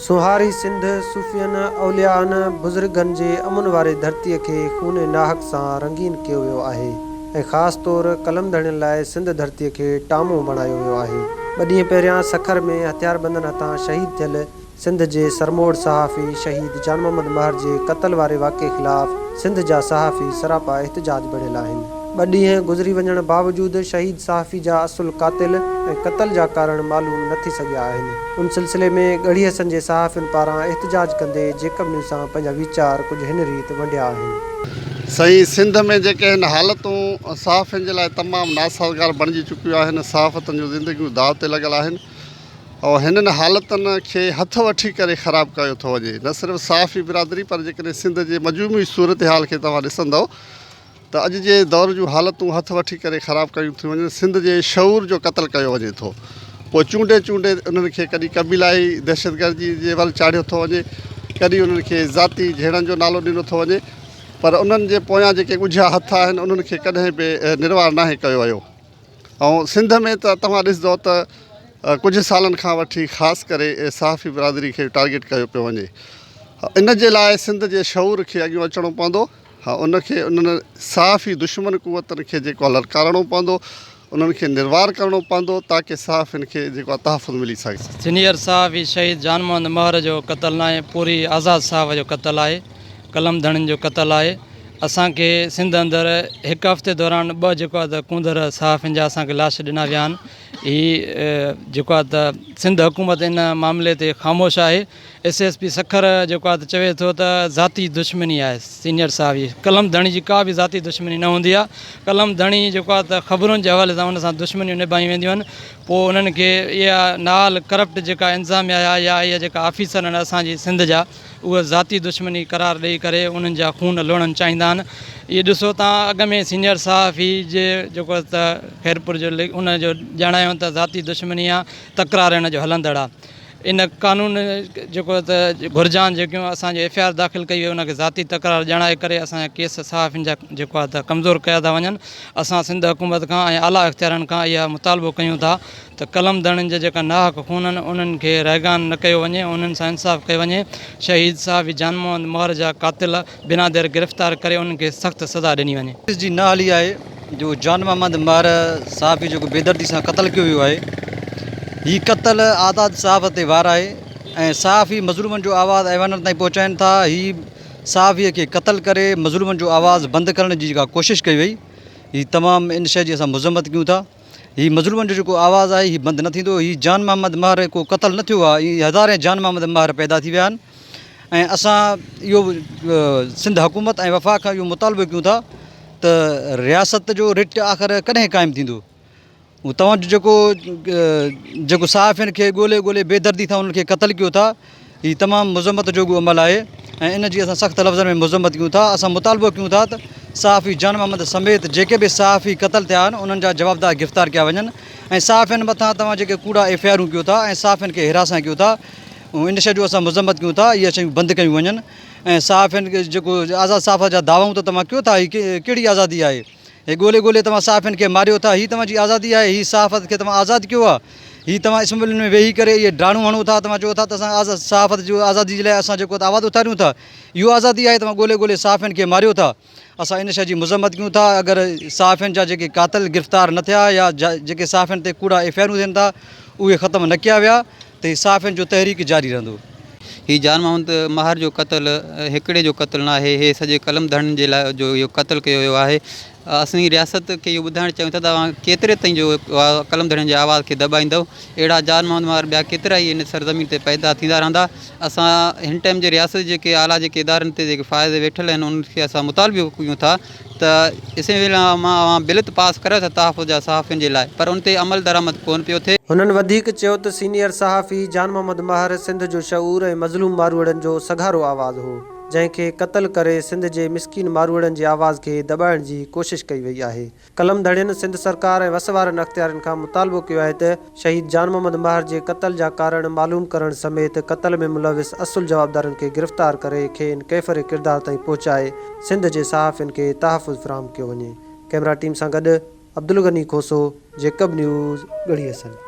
سونهاري سنڌ، صوفين، اوليائن، بزرگن جي امن واري ڌرتيء کي خون ناحق سان رنگين ڪيو ويو آهي ۽ خاص طور قلم ڌڻين لاء سنڌ ڌرتيء کي ٽامو بڻايو ويو آهي. ٻه ڏينهن پهريان سکر ۾ هٿياربندن هٿان شهيد ٿيل سنڌ جي سرموڙ صحافي شهيد جان محمد مهر جي قتل واري واقعي خلاف سنڌ جا صحافي سراپا احتجاج بڻيل آهن. ٻه ڏينهن گذري وڃڻ باوجود شهيد صحافي جا اصل قاتل ۽ قتل جا ڪارڻ معلوم نه ٿي سگهيا آهن. ان سلسلي ۾ ڳڙهي حسن جي صحافين پاران احتجاج ڪندي جيڪب نيوز سان پنهنجا ويچار ڪجهه هن ريت ونڊيا آهن. سائين سنڌ ۾ جيڪي هن حالتون صحافين جي لاء تمام ناسازگار بڻجي چڪيون آهن صحافتن جون زندگيون داء تي لڳل آهن. ۽ هنن حالتن کي هٿ وٺي ڪري خراب ڪيو ٿو وڃي نه صرف صحافي برادري پر جيڪڏهن سنڌ جي مجموعي صورتحال کي توهان ڏسندؤ ته اڄ جي دور جون حالتون هٿ وٺي ڪري خراب ڪيون ٿيون وڃن سنڌ جي شعور جو قتل ڪيو وڃي ٿو پوء چونڊي چونڊي انهن کي ڪڏهن قبيلائي دهشتگردي جي ور چاڙهيو ٿو وڃي ڪڏهن انهن کي ذاتي جهيڙن جو نالو ڏنو ٿو وڃي پر انهن جي پويان جيڪي ڳجها هٿ آهن انهن کي ڪڏهن به نروار ناهي ڪيو ويو. ۽ سنڌ ۾ ته توهان ڏسندو ته ڪجهه سالن کان وٺي خاص ڪري صحافي برادري کي ٽارگيٽ ڪيو پيو وڃي ان جي لاء سنڌ جي شعور کي اڳيون اچڻو پوندو ان کي انهن صحافي دشمن قوتن کي جيڪو للڪارڻو پوندو انهن کي نروار ڪرڻو پوندو تاڪه صحافين کي جيڪو آهي تحفظ ملي سگهي. سينيئر صحافي شهيد جان محمد مهر جو قتل ناهي پوري آزاد صحافت جو قتل آهي قلم ڌڻين جو قتل آهي اسان کي سنڌ اندر هڪ هفتي دوران ٻه جيڪو آهي ته ڪونڌر صحافين جا اسان کي لاش ڏنا ويا آهن هي جيڪو آهي ته سنڌ حڪومت ان معاملي تي خاموش آهي ايس ايس پي سکر جيڪو آهي ته چوي ٿو ته ذاتي دشمني آهي سينئر صحافي قلم ڌڻي جي ڪا به ذاتي دشمني نه هوندي آهي قلم ڌڻي جيڪو آهي ته خبرن جي حوالي سان ان سان دشمنيون نڀايون وينديون آهن پوء انهن کي اها نااهل ڪرپٽ جيڪا انتظاميا آهي يا اها جيڪا آفيسر آهن اسان جي سنڌ جا اهي ذاتي دشمني قرار ڏئي ڪري انهن جا خون لوڙهڻ چاهيندا آهن. اهي ڏسو تان اڳ ۾ سينيئر صحافي جي جيڪو ته خيرپور جو ان جو ڄاڻايو ته ذاتي دشمني آ تڪرار ان جو هلندڙ آ ان قانون جيڪو ته گهرجان جيڪيون اسان جي ايف I R داخل ڪئي وئي ان کي ذاتي تڪرار ڄاڻائي ڪري اسان جا ڪيس صحافين جا جيڪو آ ته ڪمزور ڪيا ٿا وڃن اسان سنڌ حڪومت کان ۽ اعليٰ اختيارن کان اها مطالبو ڪيون ٿا ته قلم ڌڻين جا جيڪا ناحق خون آهن انهن کي رائيگان نه ڪيو وڃي انهن سان انصاف ڪيو وڃي، شهيد صحافي جان محمد مهر جا قاتل بنا دير گرفتار ڪري انهن کي سخت سزا ڏني وڃي. جي نه هلي آهي جو جان محمد مهر صحافي جيڪو بيدردي سان قتل ڪيو ويو آهي هي قتل آزاد صحافت تي وار آهي ۽ صحافي مظلومن جو آواز ايوانن تائين پهچائين ٿا هي صحافي کي قتل ڪري مظلومن جو آواز بند ڪرڻ جي جيڪا ڪوشش ڪئي وئي هي تمام ان شي جي اسان مذمت ڪيون ٿا. هي مظلومن جو جيڪو آواز آهي هي بند نه ٿيندو هي جان محمد مهر ڪو قتل نه ٿيو آهي هي هزارين جان محمد مهر پيدا ٿي ويا آهن ۽ اسان اهو سنڌ حڪومت ۽ وفاق کان اهو مطالبو ڪيون ٿا ته رياست جو رٽ آخر ڪڏهن قائم ٿيندو توهان جو جيڪو جيڪو صحافين کي ڳولي ڳولي بي دردي سان انهن کي قتل ڪيو ٿا هي تمام مذمت جوڳو عمل آهي ۽ ان جي اسان سخت لفظن ۾ مذمت ڪيون ٿا اسان مطالبو ڪيون ٿا ته صحافي جان محمد سميت جيڪي به صحافي قتل ٿيا آهن انهن جا جوابدار گرفتار ڪيا وڃن ۽ صحافين مٿان توهان جيڪي ڪوڙا ايف I آرون ڪيو ٿا ۽ صحافين کي هراسان ڪيو ٿا ان شيء جو اسان مذمت ڪيون ٿا اهي شيون بند ڪيون وڃن ۽ صحافين کي جيڪو آزاد صحافت جا دعوائون ته توهان ڪيو ٿا هي ڪهڙي آزادي آهي هي ڳولي ڳولي توهان صحافين کي ماريو ٿا، هي توهان جي آزادي آهي، هي صحافت کي توهان آزاد ڪيو آهي، هي توهان اسمبلين ۾ ويهي ڪري اهي ڊاڙون هڻو ٿا، توهان چئو ٿا ته اسان آزاد صحافت جي آزادي جي لاء اسان جيڪو آواز اٿاريون ٿا، اهو آزادي آهي، توهان ڳولي ڳولي صحافين کي ماريو ٿا، اسان ان شيء جي مذمت ڪيون ٿا، اگر صحافين جا جيڪي قاتل گرفتار نه ٿيا يا جيڪي صحافين تي ڪوڙا ايف I آرون ٿين ٿا اهي ختم نه ڪيا ويا ته هي صحافين جو تحريڪ جاري رهندو. هي جان محمد مهر جو قتل هڪڙي جو قتل ناهي هي سڄي قلم ڌڻين جي لاء جو اهو قتل ڪيو ويو آهي اسين رياست کي اهو ٻڌائڻ چاهيون ٿا ته اوهان ڪيتري تائين جو قلم ڌڻين جي آواز کي دٻائيندؤ اهڙا جان محمد مهر ٻيا ڪيترا ئي هن سرزمين تي پيدا ٿيندا رهندا اسان هن ٽائيم جي رياست جي جيڪي اعليٰ جيڪي ادارن تي جيڪي فائز ويٺل آهن انهن کي اسان مطالبو ڪيون ٿا ته اسيمبلي مان اوهان بل ته پاس ڪرايو ٿا تحفظ جا صحافين جي لاء پر ان تي عمل درآمد ڪونه پيو ٿئي. هنن وڌيڪ چيو ته سينيئر صحافي جان محمد مهر سنڌ جو شعور ۽ مظلوم ماروئڙن جو سگهارو آواز هو، جنهن کي قتل ڪري سنڌ جي مسڪين ماروئڙن جي آواز کي دٻائڻ جي ڪوشش ڪئي وئي آهي. قلم ڌڻين سنڌ سرڪار ۽ وس وارن اختيارين کان مطالبو ڪيو آهي ته شهيد جان محمد مهر جي قتل جا ڪارڻ معلوم ڪرڻ سميت قتل ۾ ملوث اصل جوابدارن کي گرفتار ڪري کين ڪيفر ڪردار تائين پهچائي سنڌ جي صحافين کي تحفظ فراهم ڪيو وڃي. ڪئميرا ٽيم سان گڏ عبدالغني کوسو، جيڪب نيوز، ڳڙهي حسن.